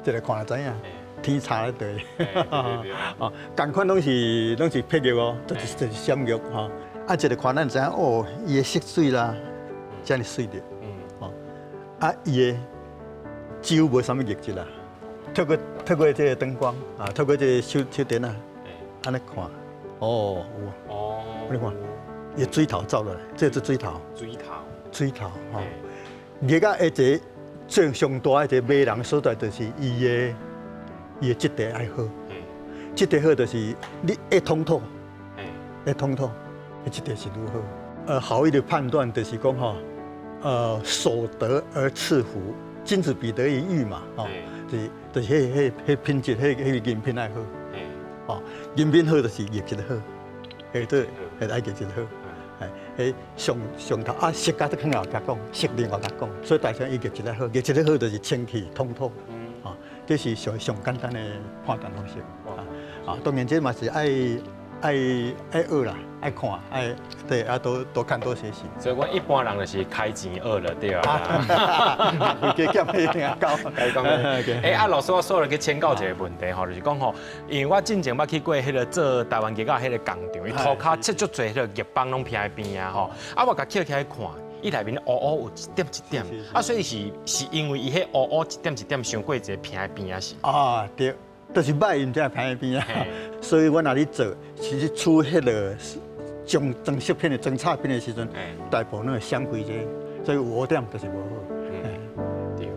這个看就知影。天差咧對，哦，仝款攏是碧玉哦，就是閃玉吼。啊，一个看咱知影哦，伊的色水啦，遮爾媠著，哦，啊，伊的酒無啥物玉質啦。透過這個燈光啊，透過這個手電啊，按呢看，哦，有哦，你看，伊的水頭走落來，這是水頭，水頭，水頭，吼。玉仔的一個最上大的一個迷人所在，就是伊的。伊的質地愛好，質地好就是你會通透，會通透，彼質地是愈好。好一的判斷就是講吼，所得而賜福，君子比德於玉嘛，吼，就是彼品質，彼個人品愛好，吼，人品好就是業績好，嘿對，彼愛業績好，彼上上頭啊，色價都較後才講，色另外才講，所以大家伊業績好，業績好就是清氣通透，啊，這是上上簡單的判斷方式，啊，當然這嘛是愛愛愛學啦，愛看，愛對啊，多多看多學習。所以講一般人就是開錢學了對啊。加減一定要教。講欸啊，老師，我煞來去請教一個問題吼，就是講吼，因為我進前捌去過彼個做台灣玉仔彼個工廠，伊塗跤切足濟彼個玉枋攏徛佇邊啊吼，啊我共抾起來看，伊內面烏烏有一點一點，啊所以是是因為伊彼烏烏一點一點傷過濟徛佇邊啊是。啊對。就是歹，𪜶才會徛佇邊啊。所以阮若咧做，其實出彼個裝裝飾品的裝插品的時陣，大部分攏會閃開這個，所以有烏點就是無好。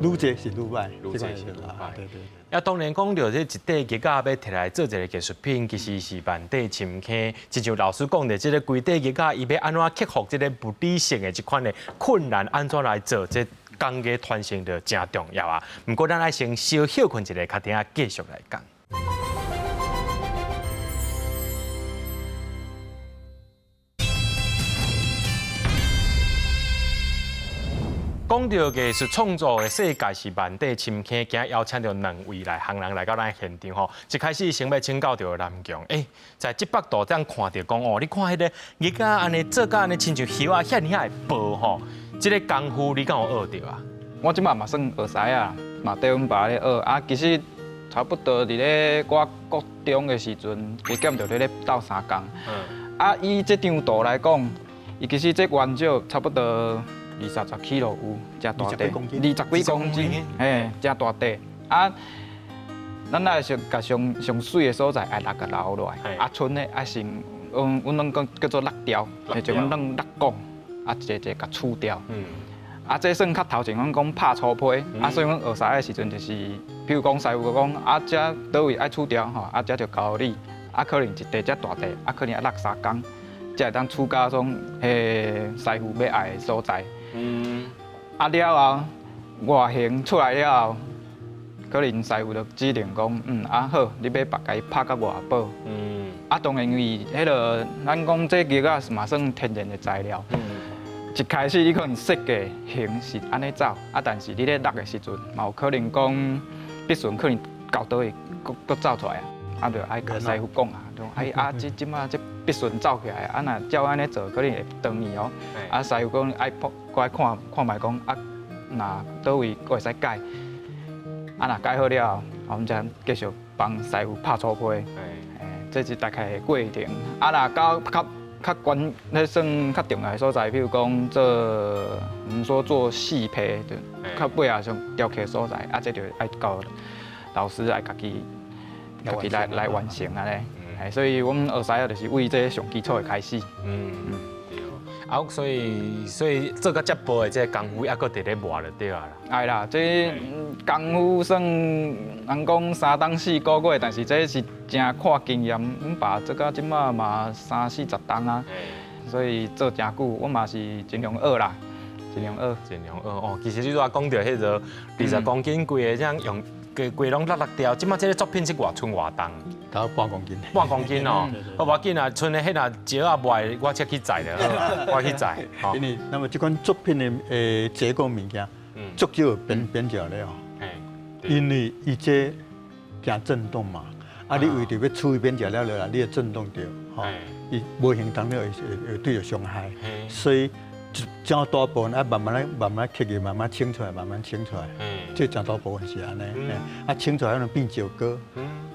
愈濟是愈歹，愈濟是愈歹。對對對。啊，當然講著這一塊玉仔欲提來做一個藝術品，其實是萬塊深坑。親像老師講的，這個規塊玉仔，伊欲按怎克服這個物理性的這款的困難，按怎來做這工藝傳承就誠重要啊。毋過咱愛先小歇睏一下，較等下繼續來講。講到藝術創作的世界是萬塊深坑，今日邀請著兩位內行人來到咱現場吼。一開始先欲請教著南強，欸，在這幅圖這樣看著講哦，你看彼個玉仔按呢做甲按呢親像葉仔遐爾仔的薄吼，這個功夫你敢有學著啊？我這擺嘛算學師啊，嘛綴阮爸咧學啊。其實差不多佇咧我國中的時陣，加減就佇咧鬥相共。啊，以這張圖來講，伊其實這原石差不多二三十 kilo 有，誠大塊，二十幾公斤，嘿，誠大塊。啊，咱愛是共上上媠的所在愛搦共留落來，啊，賰的愛先，阮阮攏講叫做落掉，就阮攏落講，啊，一個一個共除掉。啊，這算較頭前，阮講拍粗坯，啊，所以阮學師的時陣就是，比如講師傅講，啊，這佗位愛除掉吼，啊，這就交予你，啊，可能一塊遮大塊，啊，可能愛落三工，才會當除到講，彼師傅欲愛的所在。啊了後，外形出來了後，可能師傅就指定講，啊好，你欲共伊拍甲偌薄。啊，當然因為彼个，咱講這玉仔嘛算天然的材料。一開始你可能設計形是按呢走，啊，但是你咧落的時陣，嘛有可能講筆順可能到佗位閣閣走出來啊，啊，就愛共師傅講啊，就哎啊，這這擺這筆順走起來，啊，若照按呢做，可能會斷去哦。啊，師傅講愛閣愛看看覓講啊，若佗位閣會使改，啊，若改好了後，阮才繼續幫師傅拍粗坯。這是大概的過程。啊，若到較較懸，彼算較重要的所在，比如講做，阮說做細坯，就較尾仔像雕刻所在，啊，這就愛交老師來家己，家己來來完成按呢。所以阮學師仔就是為這上基礎的開始。對。啊，所以所以做甲遮薄的這個功夫，猶閣佇咧磨就對啊啦。愛啦，這功夫算人講三冬四個月，但是這是誠看經驗。阮爸做到這擺嘛三四十冬啊，所以做誠久，我嘛是盡量學啦，盡量學。盡量學哦。其實你拄仔講著彼個20公斤規个這樣用，規規攏落落掉。這擺這個作品是偌寸偌重？大概半公斤。半公斤哦，好無要緊啊，賰的彼若石仔賣，我才去載就好啊，我去載。因為那麼這款作品的結構物件，足少有變變石了。因為伊這驚震動嘛，啊，你為著欲處理變石了落來，你會震動著，吼，伊無形當中會會對著傷害，所以誠大部分愛慢慢來慢慢刻去，慢慢清出來，慢慢清出來。這誠大部分是按呢，啊，清出來可能變石膏，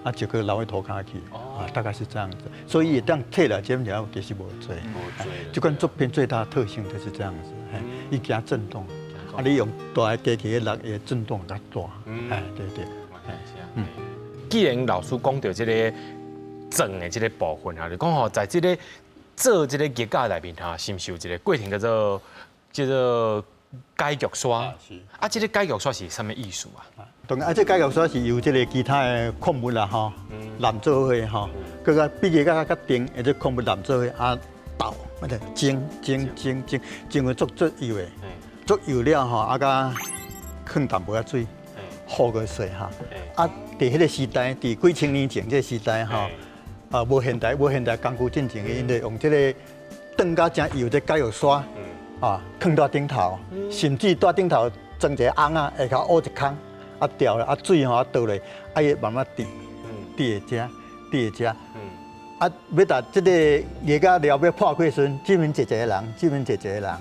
啊，石膏留佇塗跤去，啊，大概是這樣子。所以會當摕來這物其實無濟。這款作品最大的特性就是這樣子，伊驚震動，啊，你用大的機器去落，伊震動較大，哎，對對。既然老師講著這个鑽的這个部分啊，就講吼，在這个做這个玉仔內面哈，是毋是有一个過程叫做叫做解玉刷。啊，這个解玉刷是啥物意思啊？當然，啊，這解玉刷是由這个其他的礦物啦，吼，藍做伙吼，閣較比較較較甜，或者礦物藍做伙啊豆，啊就蒸蒸蒸蒸蒸到足足幼的，足幼了吼，啊佮放淡薄仔水，糊個水哈。啊，佇彼个時代，佇幾千年前這个時代吼，啊，無現代工具進前，𪜶就用這个轉甲誠幼這解玉刷，啊，囥佇頂頭，甚至佇頂頭裝一个甕仔，下跤挖一空。啊掉了，啊水吼啊倒落，啊伊會慢慢滴，滴會遮，滴會遮。啊，欲達這个月仔了欲破開的時陣，這面坐一個人，這面坐一個人，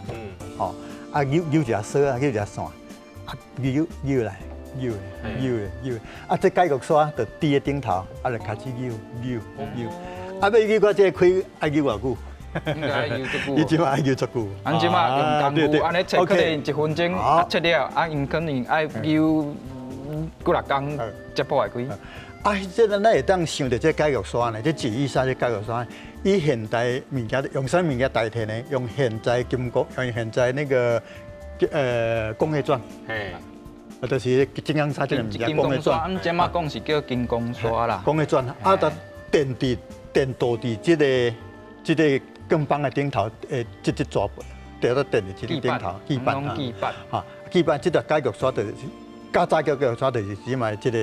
吼，啊扭扭一下索啊，扭一下線，啊扭扭來，扭扭扭，啊這解玉刷就佇咧頂頭，啊就開始扭扭扭，啊欲扭到這个開愛扭偌久？應該愛扭足久。伊這馬愛扭足久。咱這馬用工具，按呢切可能一分鐘啊切了，啊𪜶可能愛扭幾若工才破會開。啊，這咱會當想著這解玉刷呢？這解玉砂這解玉刷，以現代物件用啥物件代替呢？用現代金屬，用現代那個工業鑽。啊，就是金剛砂這個物件，工業鑽。咱這馬講是叫金剛砂啦。工業鑽，啊，就電佇電導佇這個鋼板的頂頭，這這抓掉到電佇這個頂頭，基板啊，哈，基板這條解玉刷就是。較早叫解玉刷就是只買這個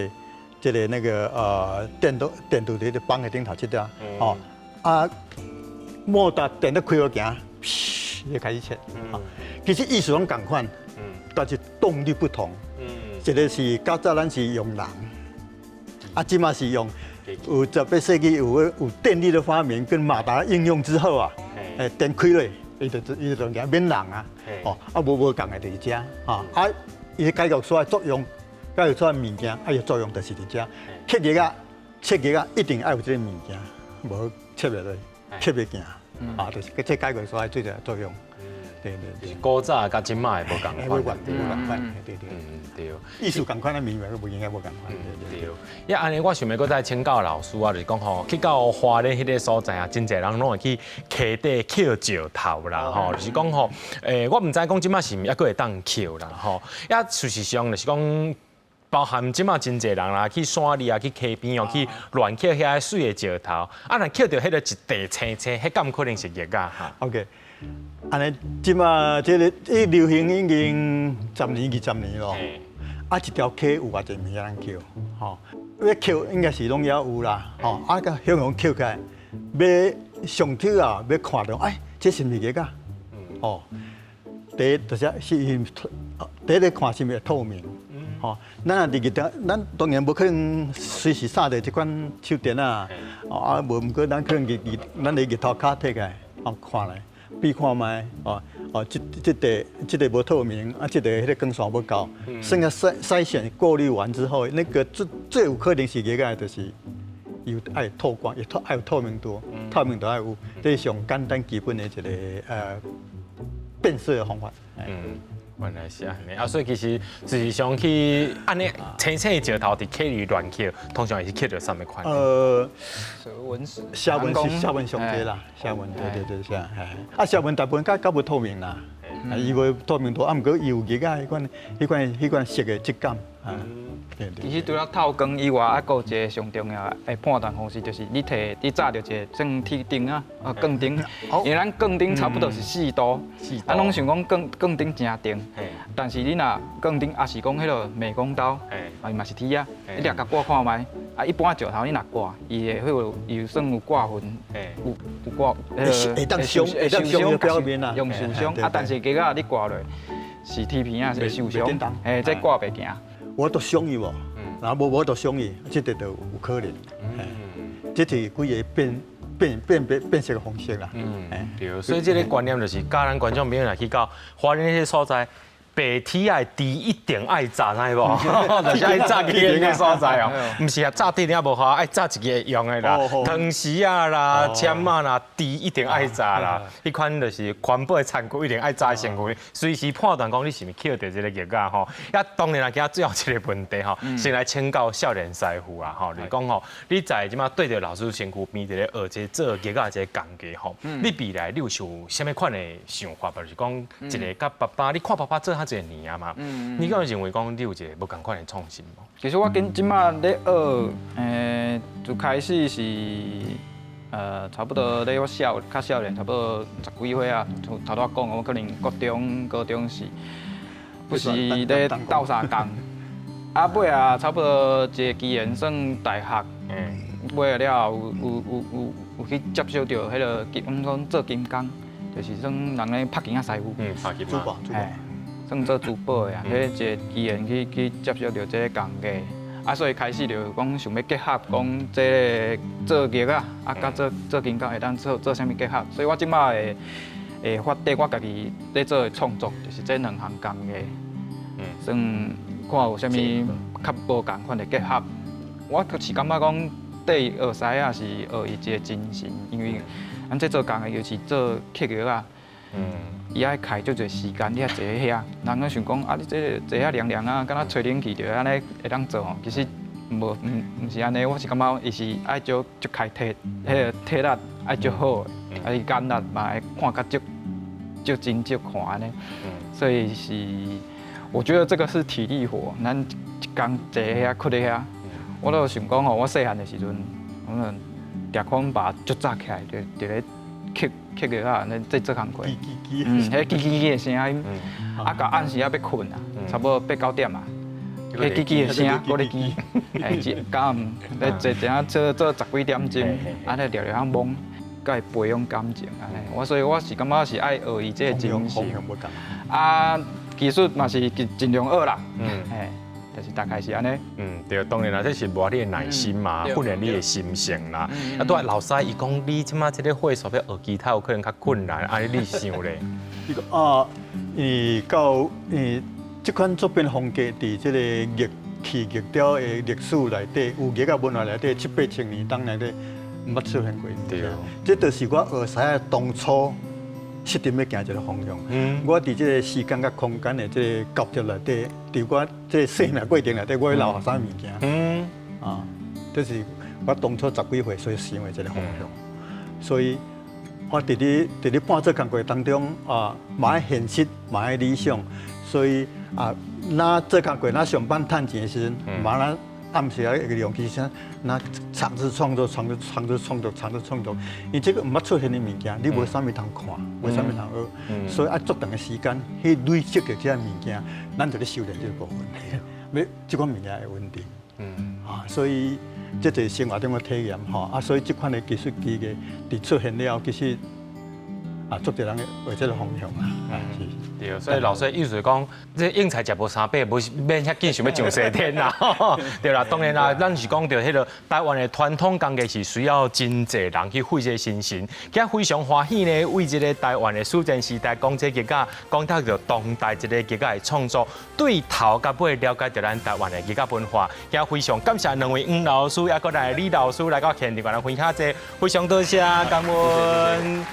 那個電鍍佇個板的頂頭這條，哦啊，摩打電咧開落行，噓，就開始切。其實意思攏仝款，但是動力不同。一個是較早咱是用人，啊，這馬是用有18世紀有電力的發明跟馬達應用之後啊，電開落，伊就行免人啊，哦，啊無仝的就是這，啊。伊解玉刷的作用，解玉刷的物件，啊，伊作用就是佇遮。切葉仔，切葉仔一定愛有這个物件，無切袂落，切袂行。啊，就是這解玉刷的最大作用。對對對。古早佮這馬的無仝款，無仝款，對對。嗯對。意思仝款的物件，無應該無仝款。對。呀，按呢我想欲閣再請教老師啊，就是講吼，去到花蓮彼个所在啊，真濟人攏會去溪底抾石頭啦，吼，就是講吼，我毋知講這馬是毋是猶閣會當抾啦，吼。呀，事實上就是講，包含這馬真濟人啦，去山裡啊，去溪邊哦，去亂抾遐媠的石頭，啊，若抾著彼个一塊青青，彼敢可能是玉仔哈？OK。按呢，這馬這个伊流行已經十年、20年咯。啊，一條溪有偌濟物件通抾，吼，欲抾應該是攏猶有啦，吼。啊，佮向陽抾起來，欲上挑啊，欲看著，哎，這是毋是玉仔？哦，第一就是是，第一个看是毋是透明，吼。咱若佇日頭，咱當然無可能隨時掃著這款手電啊，啊，無毋過咱可能日日，咱佇日頭跤提起來，哦，看咧。比看覓，哦哦，這這這個無透明，啊，這個彼个光線無夠，算個篩選過濾完之後，那個最最有可能是玉仔，就是有愛透光，會透愛有透明度，透明度愛有，這是上簡單基本的一個變色的方法。嗯，原來是按呢，啊，所以其實事實上去按呢青青的石頭佇溪裡亂抾，通常會是抾著啥物款？蛇紋石，蛇紋是蛇紋上濟啦，蛇紋對對對是啊，啊蛇紋大部分較較無透明啦，伊無透明度，啊毋過伊有玉仔彼款彼款彼款色的質感，啊，對對。其實除了透光以外，啊，閣有一個上重要的判斷方式，就是你提你紮著一個算鐵燈啊，啊鋼燈，因為咱鋼燈差不多是4度，啊，攏想講鋼燈誠定，但是你若鋼燈，抑是講彼个美工刀，啊伊嘛是鐵仔，你掠共割看覓，啊一般石頭你若割，伊會彼有算有割痕，有有割，會當傷，會當傷表面啊，用受傷，啊但是玉仔你割落是鐵片仔，是會受傷，嘿，這割袂行。我都傷伊無，然後無我都傷伊，這個就有可能。這是幾個變變色的方式啦。嗯，對，所以這個觀念就是教咱觀眾朋友若去到花蓮彼个所在，白鐵仔的豬一定愛紮，知無？就是愛紮去彼个所在哦，毋是啊，紮鐵仔無好，愛紮一個會用的啦，湯匙仔啦、籤仔啦，豬一定愛紮啦。彼款就是環保的餐具一定愛紮身軀，隨時判斷講你是毋是抾著這个玉仔吼。啊，當然啦，今最後一個問題吼，先來請教少年師傅啊吼，就是講吼，你在這馬對著老師身軀邊佇咧學這做玉仔這个工藝吼，你未來你有想啥物款的想法？就是講一个佮爸爸，你看爸爸做遐較濟年啊嘛。你敢有認為講你有一個無仝款的創新無？其實我跟這馬咧學，就開始是，差不多咧我少較少年，差不多十幾歲啊，頭拄仔講，我可能國中、高中時，不是咧鬥相共，啊尾啊，差不多一個機緣算大學，尾了後有去接觸著彼个金，阮講做金工，就是算人咧拍金仔師傅，拍金珠寶，珠寶，算做珠寶的啊，彼一個機緣去接觸著這個工藝，啊，所以開始就講想欲結合講這个做玉仔，啊，佮做做金工會當做做啥物結合，所以我這馬會會發展我家己咧做的創作，就是這兩項工藝，算看有啥物較無仝款的結合。我是感覺講，對學師仔是學伊一個精神，因為咱這做工藝，尤其做刻玉仔，伊愛開足濟時間，你愛坐佇遐，人攏想講啊，你這坐遐涼涼啊，敢若吹冷氣就按呢會當做吼，其實無毋毋是按呢，我是感覺伊是愛足足開體，彼个體力愛足好，啊伊眼力嘛愛看較足足真足看按呢，所以是我覺得這個是體力活，咱一工坐遐睏佇遐，我都想講吼，我細漢的時陣，我定看阮爸足早起來就佇咧刻刻玉仔，咧這做工課，彼吱吱的聲音，啊，到暗時仔欲睏啊，差不多八九點啊，彼吱吱的聲，閣咧吱，哎，一工咧坐坐啊做做十幾點鐘，按呢聊聊遐懵，閣會培養感情按呢。我所以我是感覺是愛學伊這個精神，啊，技術嘛是盡盡量學啦，嘿。就是大概是按呢。對，當然啦，這是磨你的耐心嘛，訓練你的心性啦。啊，對，老師伊講你這馬這个歲數欲學吉他有可能較困難，按呢你想咧？伊講啊，因為到因這款作品風格佇這個玉器玉雕的歷史內底，有玉仔文化內底七八千年當內底毋捌出現過。對，這就是我學師仔當初設定欲行一个方向。我佇這个時間佮空間的這个交接內底，佇我這个生命過程內底，我欲留予啥物件？啊，這是我當初十幾歲所想的一个方向。所以，我佇咧佇咧半做工過當中啊，嘛愛現實，嘛愛理想。所以啊，若做工課，若上班趁錢的時陣，嘛若暗時仔會用其實若嘗試創作、創作、創作、創作、創作、創作，因為這个毋捌出現的物件，你無啥物通看，無啥物通學，所以愛足長的時間去累積的這个物件，咱就咧修煉這个部分，欲這款物件會穩定。啊，所以這就是生活中的體驗吼，啊，所以這款的技術技藝佇出現了後，其實啊，足濟人會學這个方向啊，啊是。對，所以老師意思講，這應材食無三百，無免遐緊想欲上西天啦。對啦，當然啦，咱是講著彼个台灣的傳統工藝是需要真濟人去費這個心神，今非常歡喜呢，為這个台灣的史前時代講這玉仔，講到著當代這个玉仔的創作，對頭佮尾了解著咱台灣的玉仔文化。今非常感謝兩位黃老師，也閣來李老師來到現場，共咱分享這，非常多謝，感恩。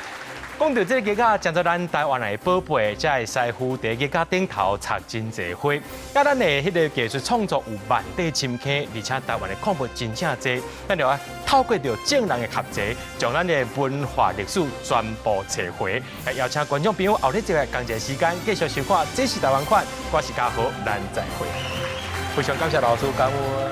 講著這个玉仔，成做咱台灣的寶貝，這个師傅佇玉仔頂頭插真濟花。啊，咱的彼个藝術創作有萬塊深坑，而且台灣的礦物真正濟，咱就愛透過著眾人的合齊，將咱的文化歷史全部找回。來邀請觀眾朋友後日這个仝一个時間繼續收看《這是台灣款》，我是嘉豪，咱再會。非常感謝老師，感恩。